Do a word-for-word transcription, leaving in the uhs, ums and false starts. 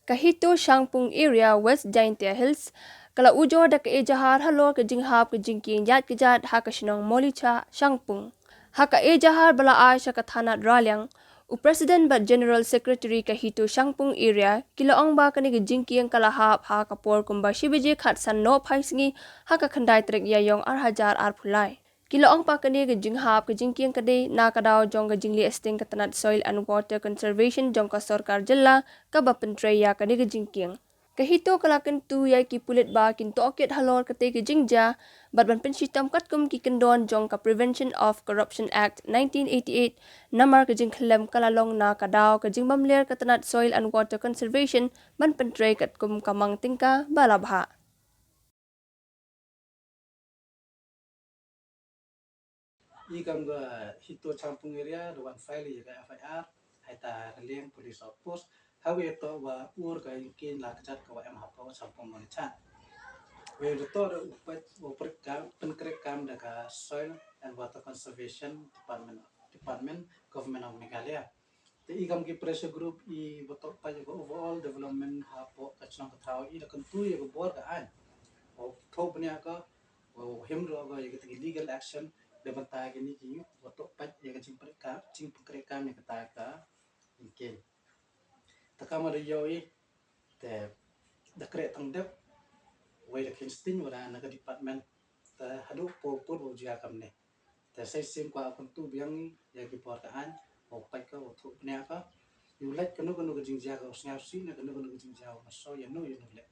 Ka Hito Shangpung Area, West Jaintia Hills, ka la ujor da ka ejahar halor ka jinghap ka jingkieng ïaid kjat ha ka shnong Molicha, Shangpung. Ha ka ejahar ba la ai sha ka thanat Raliang, u President bad General Secretary ka Hito Shangpung Area ki la ong ba kane ka jingkieng ka la hap ha ka por kumba shi baje khatsan nohphai sngi ha ka khyndai tarik Ïaïong ar hajar arphew lai. Ki la ong ba kane ka jinghap ka jingkieng ka dei na ka daw jong ka jingleh sting ka tnat Soil and Water Conservation jong ka sorkar jylla kaba pyntrei ïa kane ka jingkieng. Ka Hito ka la kyntu ïa ki pulit ba kin tohkit halor katei ka jingjia bad ban pynshitom katkum ki kyndon jong ka Prevention of Corruption Act nineteen eighty-eight, namar ka jingkhyllem ka la long na ka daw ka jingbymler ka tnat Soil and Water Conservation ban pyntrei katkum ka mang tyngka ba la bhah. I kam ka Hito Shangpung Area da wan file ïa ka F I R ha ita Raliang Police Outpost ha kaba ïathoh ba ur ka jingkieng la kjat kaba em hapoh Shangpung Molicha. Wei da toh da u peit u pyrkhat kam, pynkreh kam da ka Soil and Water Conservation Department, Department, Government of Meghalaya. Te i kam ki pressure group i ba toh peit ïa ka overall development hapoh ka shnong ka thaw, i da kyntu ïa ka bor ka aiñ. U thoh bniah ka, u him ruh ka ïa kata ki legal action da bynta kine ki ba toh peit ïa ka jingpynkreh kam, jingpynkreh kam ïa kata ka jingkieng. Te kam da ïoh i te da kreh tang dep, wei da kheiñ sting wada na ka department. Te haduh por por ba u jia kamne. Te sa shisien kwah kyntu biang ïa ki bor ka aiñ, u peit ka, u thoh bniah ka. Ïa u leit kano kano ka jingjia ka, u sngewsih na kano kano ka jingjia, u mynsiem ïa no ïa no leh.